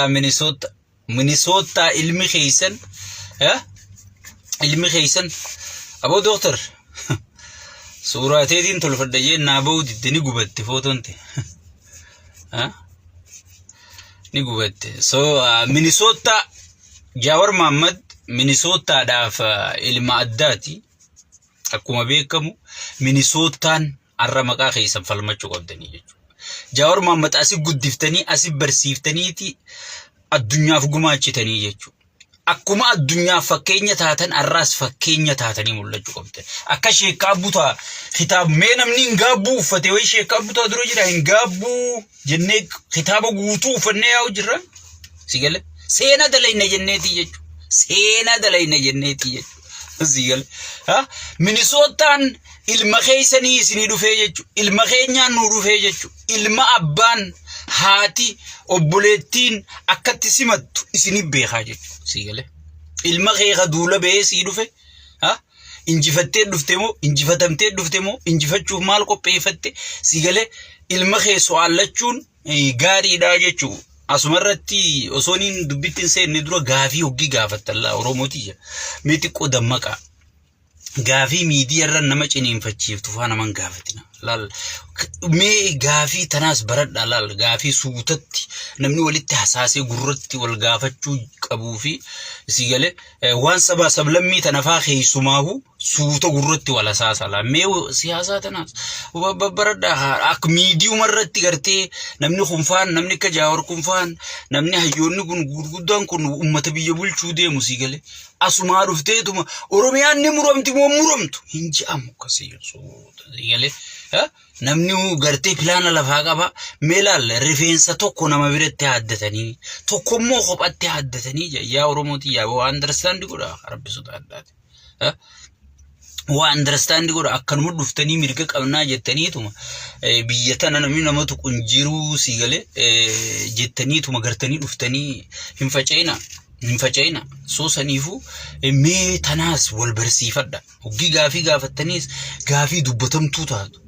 Minnesota Minnesota ilmi keessan ilmi keessan aboo dooktar suuraa teetiin tolfadha jeen naa ba'uu didde ni gubatte footoon te ni gubatte. So Minnesota Jaawar Mahaammad Minnesotaadhaaf ilma addaati. Akkuma beekamu Minisootaan har'a maqaa keessan falmachuu qabdanii jechuudha. Jaawar Mahaammad asi guddiftanii asi barsiiftaniiti addunyaaf gumaachitanii jechuudha. Akkuma addunyaaf fakkeenya taatan har'aas fakkeenya taatanii mul'achuu qabdan. Akka sheekkaa butaa kitaab mee namni hin gaabbuu uffate wayii sheekkaa butaa dura jira hin gaabbuu jennee kitaaba guutuu uffannee yaa'u jirra. Si gale seena dalayna jenneetii jechuudha. Seena dalayna jenneetii jechuudha. Si gale. Ha? Minisootaan ilma keessanii isinii dhufee jechuudha. Ilma keenyaan nuu dhufee jechuudha. Ilma abbaan haati obboleettiin akkatti simattu isinii beekaa jechuudha. Si gale. Ilma kee ka duula ba'ee sii dhufe. Ha? Injifattee dhufte moo injifatamtee dhufte moo injifachuuf maal qopheeffatte si galee ilma kee so'aallachuun gaariidha jechuudha. Asumarratti osoo niin dubbitti hin seenne dura gaafii hoggii gaafattan laa Oromooti jira. Mee xiqqoo dammaqaa. Gaafii miidiyaa irra nama ciniinfachiiftu faa nama hin gaafatina. Laal mee gaafii tanaas baradhaa laal gaafii suutatti namni walitti hasaasee gurratti wal gaafachuu qabuu fi si galee waan sabaa sablammii tana faa keessumaahu suuta gurratti wal hasaasa laa mee siyaasaa tanaas baradhaa akka miidiyuma irratti gartee namni kun faan namni akka jaawar kun faan namni hayyoonni kun gurguddaan kun ummata biyya bulchuu deemu si galee asumaa dhufteetuma Oromiyaan ni muramti moo muramtu hin je'amu akkasii suuta si galee namni gartee pilaana lafaa qaba mee laal rifeensa tokko nama biratti haaddatanii tokko immoo kophatti haaddatanii yaa Oromooti yaa waa understand godha rabbi sodaadhaati. Waa understand godha akkanuma dhuftanii mirga qabnaa jettaniituma biyya tana namni nama tuqu hin jiruu sii galee jettaniituma gartanii dhuftanii hin faca'ina hin faca'ina soo saniifuu mee tanaas wal barsiifadha. Hoggii gaafii gaafattaniis gaafii dubbatamtuu taatu.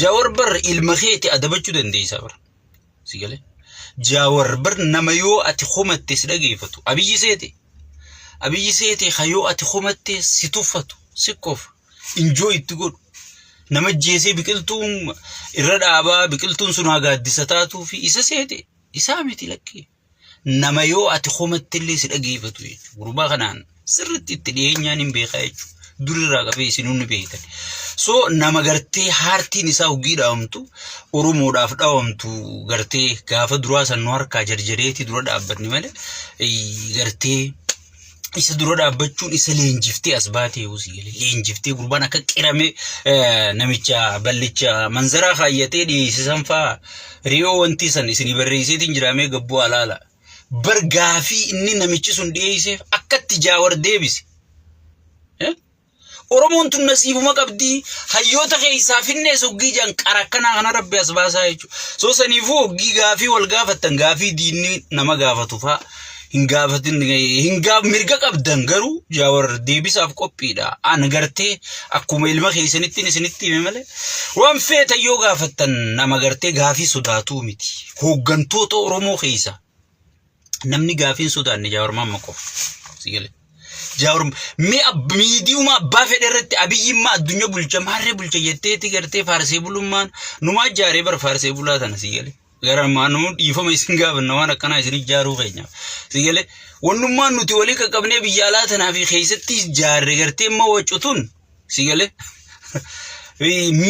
Jaawar bar ilma keeti adabachuu dandeessa bar. Si galee? Jaawar bar nama yoo ati komatte si dhageeffatu. Abiyyi seete. Abiyyi seete ka yoo ati komatte si tuffatu, si kofa, injoo itti godhu. Nama jeesee biqiltuun irra dhaabaa biqiltuun sun haa gaaddisa taatuu fi isa seete. Isaa miti lakkii. Nama yoo ati komatte illee si dhageeffatu jechuudha. Gurbaa kanaan sirriitti itti dhiyeenyaan hin beekaa jechuudha. Durirraa qabee isin hundi beektan. So nama gartee haartiin isaa hoggii dhaawamtu Oromoodhaaf dhaawamtu gartee gaafa duraa san nu harkaa jarjareeti dura dhaabbanni malee gartee isa dura dhaabbachuun isa leenjiftee as baatee yoo si galee leenjiftee gurbaan akka qirame namicha ballicha manzaraa kaayyatee dhiyeessisan faa riyoo wanti san isinii barreesseetiin jiraamee gabbuu alaala. Bar gaafii inni namichi sun dhiyeesseef akkatti jaawar deebise. Oromoon tun nasiibuma qabdii hayyoota keessaa finnees hoggii jaan qara akkanaa kana rabbi as baasaa jechuudha. So saniifuu hoggii gaafii wal gaafattan gaafii diinni nama gaafatu faa hin gaafatin hin gaaf mirga qabdan garuu jaawar deebisaaf qophiidha. An gartee akkuma ilma keessanittiin isinitti hime malee waan feetan yoo gaafattan nama gartee gaafii sodaatuu miti. Hooggantoota Oromoo keessaa namni gaafii hin sodaanne Jaawar Maamma qofa. Si galee. Jaawar mee miidiyuma abbaa fedhe irratti abiyyimmaa addunyaa bulcha maarree bulcha jetteeti gartee faarsee bulummaan numaa ijaaree bara faarsee bulaa tana si galee. Gara maanuu dhiifama isin gaafanna waan akkanaa isin ijaaruu keenyaaf. Si galee wannummaan nuti walii qaqqabnee biyya alaa tanaa fi keessatti ijaarre gartee immoo waccutun si galee.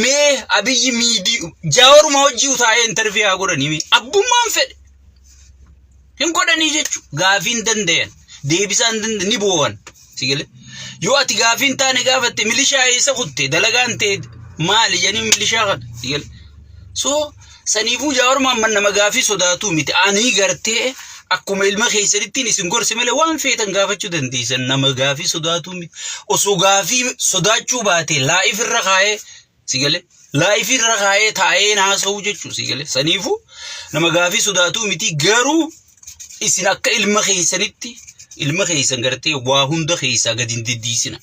Mee abiyyi miidii jaawaruma hojii taa'ee intarvii haa godhanii mee abbummaan fedhe. Hin godhanii jechuudha. Gaafii hin danda'an. Deebisaa hin danda'an ni boo'an. Si galee? Yoo ati gaafii hin taane gaafatte milishaa eessa kutte dalagaan ta'e maali jedhanii milishaa kana. Si galee? So saniifuu Jawaar Mohaammed nama gaafii sodaatuu miti. Ani gartee akkuma ilma keessanittiin isin gorse malee waan feetan gaafachuu dandeessan nama gaafii sodaatuu miti. Osoo gaafii sodaachuu baate laa'if irra kaa'ee Si galee? Laayifii irra kaa'ee taa'ee haasa'uu jechuun si galee. Saniifuu nama gaafii sodaatuu miti garuu isin akka ilma keessanitti ilma keessan gartee waa hunda keessaa gadi hin diddiisina.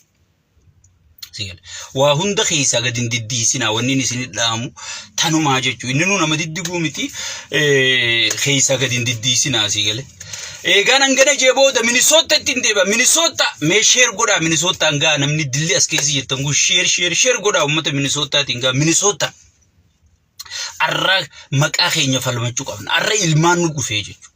Si galee? Waa hunda keessaa gadi hin diddiisina wanni inni isin dhaamu tanumaa jechuudha. Inni nu nama diddiguu miti keessaa gadi hin diddiisina si galee. Eegaan hangana jee booda Minisootatti hin deebi'a. Minisoota mee share godhaa Minisootaan gaa namni dilli as keessa jirtan kun share share share godhaa uummata Minisoottaatiin gaa Minisoota. Arra maqaa keenya falmachuu qabna. Arra ilmaan nu dhufee jechuudha.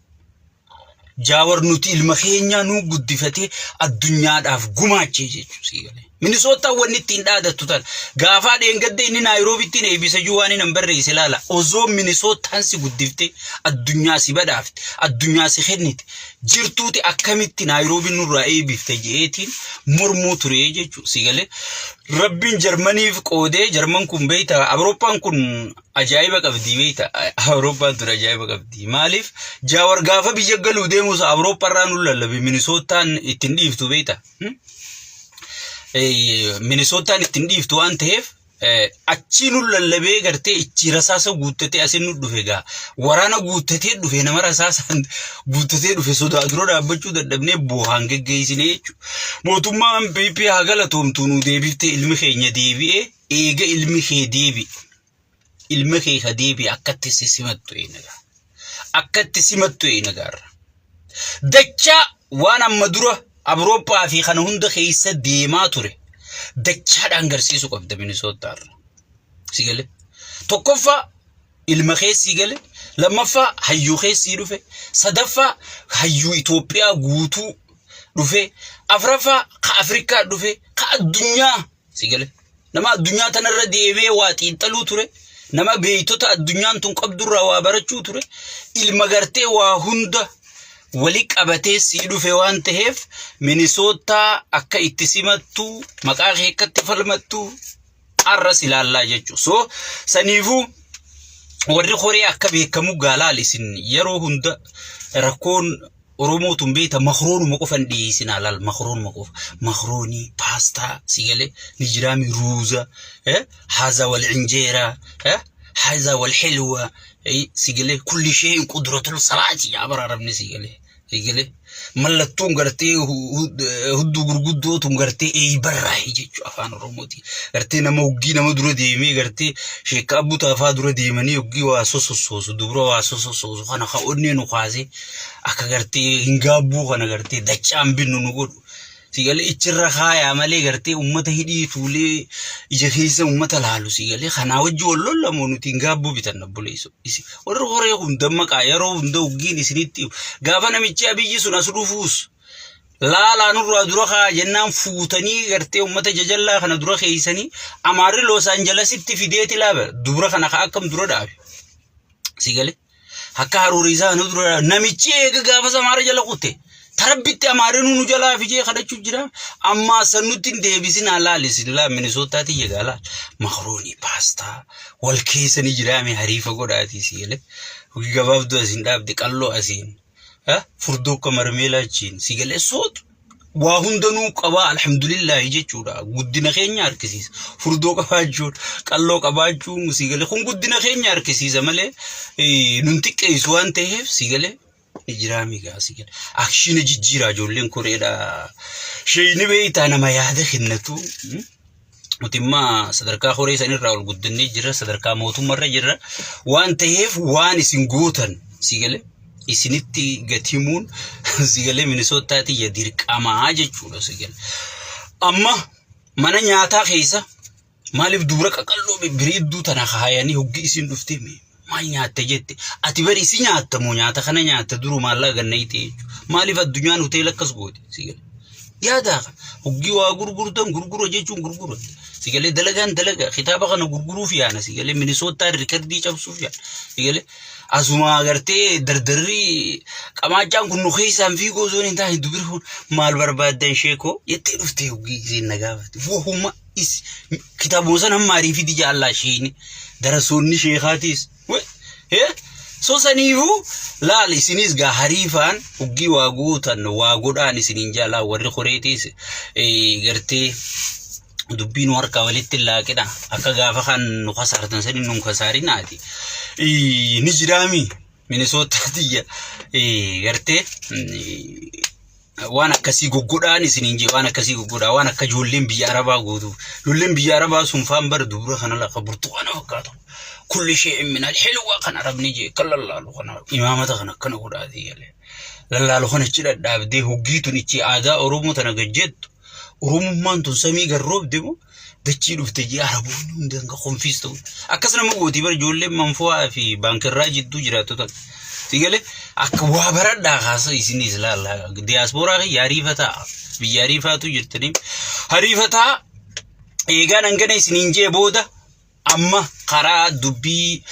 Jaawar nuti ilma keenyaa nu guddifatee addunyaadhaaf gumaachee jechuudha sii galee. Minisootaan wanni ittiin dhaadattu tana. Gaafaa dheengadde inni Naayiroobitti eebbisa jiru waan hin barreesse ilaala. Osoo Minisootaan si guddiftee addunyaa si badhaafte addunyaa si kennite jirtuuti akkamitti Naayiroobiin nurraa eebbifte je'eetiin mormuu ture jechuudha sii galee. Rabbiin Jarmaniif qoodee Jarman kun beekta Awurooppaan kun ajaa'iba qabdi beekta Awurooppaan tun ajaa'iba qabdi maaliif Jaawar gaafa biyya galuu deemus Awurooppaarraa nu lallabe Minisootaan ittiin dhiiftu beekta. Minisootaan ittiin dhiiftu waan ta'eef achii nu lallabee gartee ichi rasaasa guuttatee asin nu dhufe gaa waraana guuttatee dhufe nama rasaasaan guuttatee dhufe sodaa dura dhaabbachuu dadhabnee boohaan geggeessinee jechuudha. Mootummaan PP haa galatoomtu nu deebiftee ilmi keenya deebi'ee eega ilmi kee deebi'e ilma kee ka deebi'e akkatti si simattu eenagaa akkatti simattu eenagaarra. Dachaa waan amma dura Awurooppaa fi kana hunda keessa deemaa ture dachaadhaan garsiisuu qabda Minisootaarra. Si galee? Tokkoffaa ilma keessii gale, lammaffaa hayyuu keessii dhufe, sadaffaa hayyuu Itoophiyaa guutuu dhufe, afraffaa ka Afrikaa dhufe, ka addunyaa si gale. Nama addunyaa tanarra deemee waa xiinxaluu ture, nama beektota addunyaan tun qabdurraa waa barachuu ture, ilma gartee waa hunda wali qabatee sii dhufe waan ta'eef Minisootaa akka itti simattu maqaa kee akkatti falmattu arras ilaallaa jechuudha. So saniifuu warri koree akka beekamu gaalaal isin yeroo hunda rakkoon Oromoo tun beekta makroonuma qofa hin dhiyeessinaa laal makroonuma qofa makroonii paastaa si galee ni jiraami ruuza haza wal injeeraa haza wal xilwa si galee kulli shay'in qudratul salaati yaa bara arabni si galee si galee mallattoon gartee hudduu gurguddoo tun gartee eeybarraayi jechuu afaan Oromooti gartee nama hoggii nama dura deemee gartee sheekka abbuu taafaa dura deemanii hoggii waa sosossoosu dubra waa sosossoosu kana ka onnee nu kaasee akka gartee hin gaabbuu kana gartee dachaan binnu nu godhu. Sigalee ichirra kaayaa malee gartee ummata hidhii tuulee ija keessa ummata laalu sigalee kanaa wajji wal lollamoo nuti hin gaabbuu bitanna obboleessoo. Warri horee kun dammaqaa yeroo hunda hoggiin isinitti gaafa namichi abiyyi sun as dhufuus laalaa nurraa dura kaa jennaan fuutanii gartee ummata jajallaa kana dura keeysanii amaarri Los Angelesitti fideeti laaba dubra kana ka akkam dura dhaabe. Sigalee. Akka haruuriisaa nu dura namichi eega gaafa samaara jala kute tarabbitti amaarri nu jalaa fijee kadhachuu jira ammaa san nutti hin deebisin laal isin laa Minisootaati jegaa laal makaroonii paastaa wal keessa ni jiraame hariifa godhaatii si galee hojii gabaabduu asiin dhaabde qalloo asiin furdoo akka marmeelaa achiin si galee sootu waa hundanuu qabaa alhamdulillaahi jechuudha. Guddina keenya harkisiisa. Furdoo qabaachuun, qalloo qabaachuun si galee kun guddina keenya harkisiisa malee nun xiqqeessu waan ta'eef si galee ni jiraa migaa si galee. Akshiina jijjiiraa ijoolleen koreedha. Sheeyni beektaa nama yaada kennatu. Nuti immoo sadarkaa horee sanirraa ol guddannee jirra sadarkaa mootummarra jirra waan ta'eef waan isin gootan si galee isinitti gatimuun si galee Minisootaatti ya dirqamaa jechuudha si galee. Amma mana nyaataa keessa maaliif dubra qaqalloo bibbireedduu tana kaayanii hoggi isin dhuftee mee maal nyaatte jette ati bari isi nyaatta moo nyaata kana nyaatta duru maallaqa gannayte jechuudha. Maaliif addunyaan hoteela akkas goote si galee. Yaadaa hoggii waa gurgurtan gurgura jechuun gurgura. Si galee dalagaan dalaga kitaaba kana gurguruuf yaana si galee Minisootaan rikardii cabsuuf yaana si galee asuma agartee dardarri qamaachaan kun nu keessaan fiigoo osoo hin taane dubri kun maal barbaaddan sheekoo jettee dhuftee hoggii isiin na gaafate. Wahuma is kitaabuma sana hamma ariifiti jaallaa ishiin darasoonni sheekaatiis. So saniifuu laal isinis gaa hariifaan hoggii waa gootan waa godhaan isiniin jaalaa warri koreetiis gartee dubbii nu harkaa walitti hin laaqina akka gaafa kan nu kasaartan sani nu kasaarinaati. Ni jiraami Minisootaa tiyya gartee waan akkasii goggodhaan isiniin jee waan akkasii goggodhaa waan akka ijoolleen biyya arabaa gootu ijoolleen biyya arabaa sun faan bara dubra kana lafa burtukaana fakkaatu kulli shay'in min al-hilwa kan arabni jee kan lallaalu kana imaamata kana akkana godhaatii galee. lallaalu kana achi dhadhaabdee hoggii tun ichi aadaa Oromoo tana gajjeettu Oromummaan tun samii garroobde moo dachii dhufte jee Araboonni hundi hanga konfiis ta'u. Akkas nama gootii bara ijoolleen manfo'aa fi baankerraa jidduu jiraattu tan. Si galee akka waa baradhaa kaasa isinis laalla. Diyaaspooraa kiyya hariifataa biyya hariifaatu jirtanii hariifataa eegaan hangana isiniin jee booda amma karaa dubbii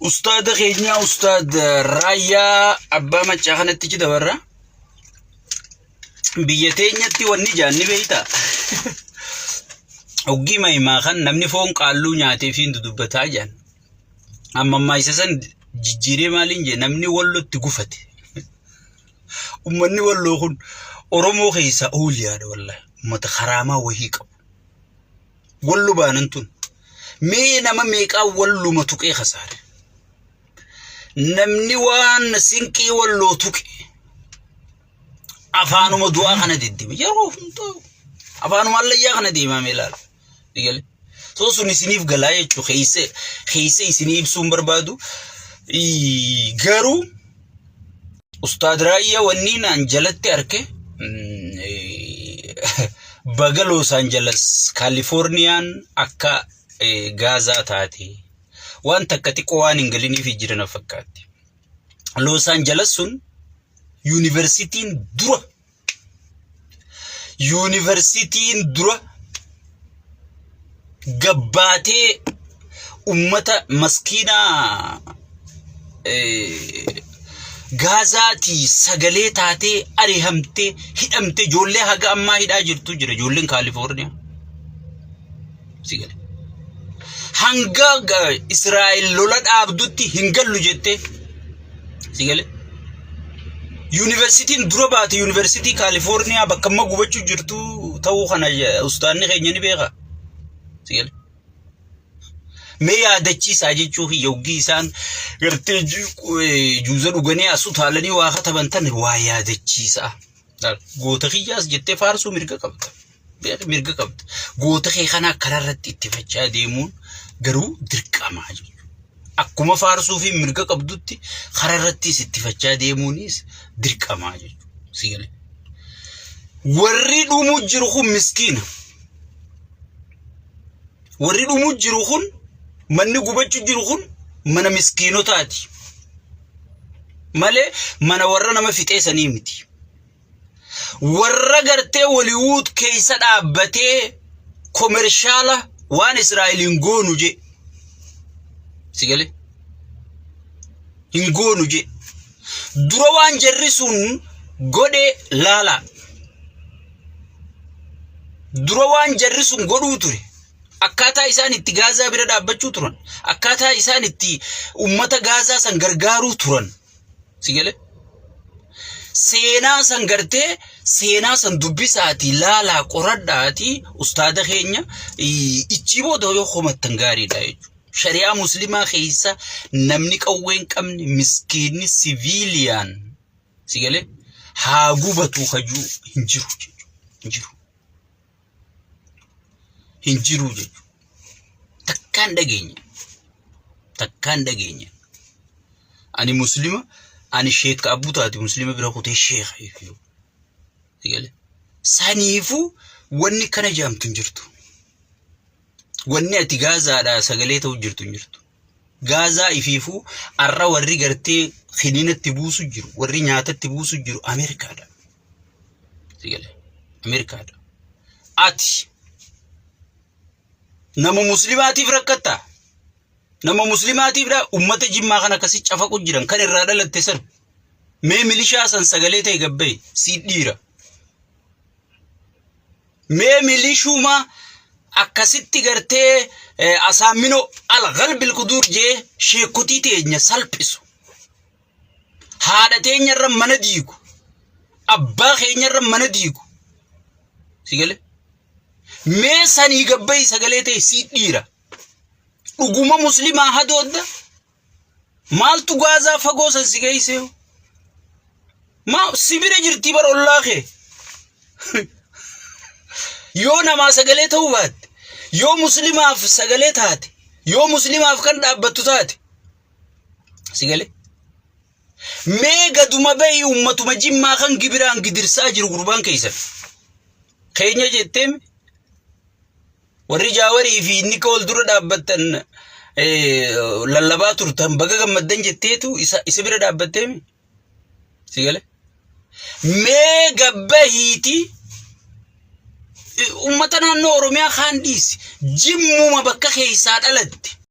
ustaada keenyaa ustaad Raayyaa Abbaa Maccaa kanatti ci dabarra. Biyya teenyatti wanni jaan ni beektaa? Hoggii mahimaa kan namni foon qaalluu nyaatee fi dudubbataa jaan. Amma ammaa isa san jijjiiree maaliin jee namni wallotti gufate. Uummanni walloo kun Oromoo keessaa ooliyaadha wallahi. Uummata karaamaa wahii qabu. Wallo baanan tun. Mee nama meeqaa walluma tuqee kasaare. Namni waan sinqii walloo tuqe afaanuma du'aa kana deddeema. Yeroo hundaa afaanuma allayyaa kana deemaa mee ilaala. Eegale. So sun isiniif galaa jechuudha. Keessa keessa isinii ibsuun barbaadu. Garuu Ustaad Raayyaa wanni naan jalatti arke baga Los Angeles Kaalifoorniyaan akka Gaazaa taate waan takka xiqqoo waan hin galiniif jiran fakkaatti. Los Angeles sun yuunivarsiitiin dura yuunivarsiitiin dura gabbaatee ummata maskiinaa Gaazaatii sagalee taatee arihamtee hidhamtee ijoollee haga ammaa hidhaa jirtu jira ijoolleen Kaalifoorniyaa. Si gale. Hanga Israa'el lola dhaabdutti hin gallu jettee si gale. Yuunivarsiitiin dura baate yuunivarsiitii Kaalifoorniyaa bakka amma gubachuu jirtu ta'uu kana ustaanni keenya ni beeka. Si gale. Mee yaadachiisaa jechuu kiyya hoggii isaan gartee juuza dhuganii as utaalanii waa kataban tan waa yaadachiisaa. Goota kiyyaas jettee faarsuu mirga qabda. Beeki mirga qabda. Goota kee kanaa karaa irratti itti fachaa deemuun garuu dirqamaa jechuudha. Akkuma faarsuu fi mirga qabdutti karaa irrattis itti fachaa deemuunis dirqamaa jechuudha. Si galee. Warri dhumuu jiru kun miskiina. Warri dhumuu jiru kun manni gubachuu jiru kun mana miskiinotaati. Malee mana warra nama fixee sanii miti. Warra gartee Woliwuud keessa dhaabbatee komershaala waan Israa'el hin goonu jee. Si galee? Hin goonu jee. Dura waan jarri sun godhe laalaa. Dura waan jarri sun godhuu ture. Akkaataa isaan itti Gaazaa bira dhaabbachuu turan. Akkaataa isaan itti uummata Gaazaa san gargaaruu turan. Si galee? Seenaa san gartee seenaa san dubbisaatii laalaa qoradhaatii ustaada keenya ichii booda yoo komattan gaariidha jechuudha. Shari'aa muslimaa keessa namni qawwee hin qabne miskiinni siviiliyaan si galee haa gubatu kajuu hin jiru jechuudha. Hin jiru. Hin jiru jechuudha. Takkaan dhageenya. Takkaan dhageenya. Ani muslima ani sheeka abbuu taate muslima bira kutee sheeka jechuudha. Si galee saniifuu wanni kana jaamtu hin jirtu. Wanni ati Gaazaadhaa sagalee ta'u jirtu hin jirtu. Gaazaa ifiifuu har'a warri gartee kiniinatti buusu jiru, warri nyaatatti buusu jiru Ameerikaadha. Si galee Ameerikaadha. Ati nama muslimaatiif rakkattaa? Nama muslimaatiif dha ummata jimmaa kan akkasi cafaqu jiran kan irraa dhalatte san. Mee milishaa san sagalee ta'e gabbaye sii dhiira. Mee milishuma akkasitti gartee asaaminoo al-galbil kuduur jee sheekotii teenya salphisu. Haadha teenya irra mana diigu. Abbaa keenya irra mana diigu. Si galee? Mee sanii gabbayi sagalee ta'e sii dhiira. Dhuguma muslimaa hadoodda. Maaltu gaazaa fagoo san si geessee? Maa si bira jirtii bar ollaa kee. Yoo namaa sagalee ta'uu baatte, yoo muslimaaf sagalee taate, yoo muslimaaf kan dhaabbattu taate, si galee? Mee gaduma bahi, ummatuma Jimmaa kan gibiraan gidirsaa jiru gurbaan keessan. Keenya jetteemi warri Jaawarii fi inni ka wal dura dhaabbattan lallabaa turtan baga gammaddan jetteetu isa bira dhaabbatteemi. Si gale? Mee gabbahiiti ummata naannoo Oromiyaa kaan dhiisi. Jimmuma bakka keessaa dhalatte.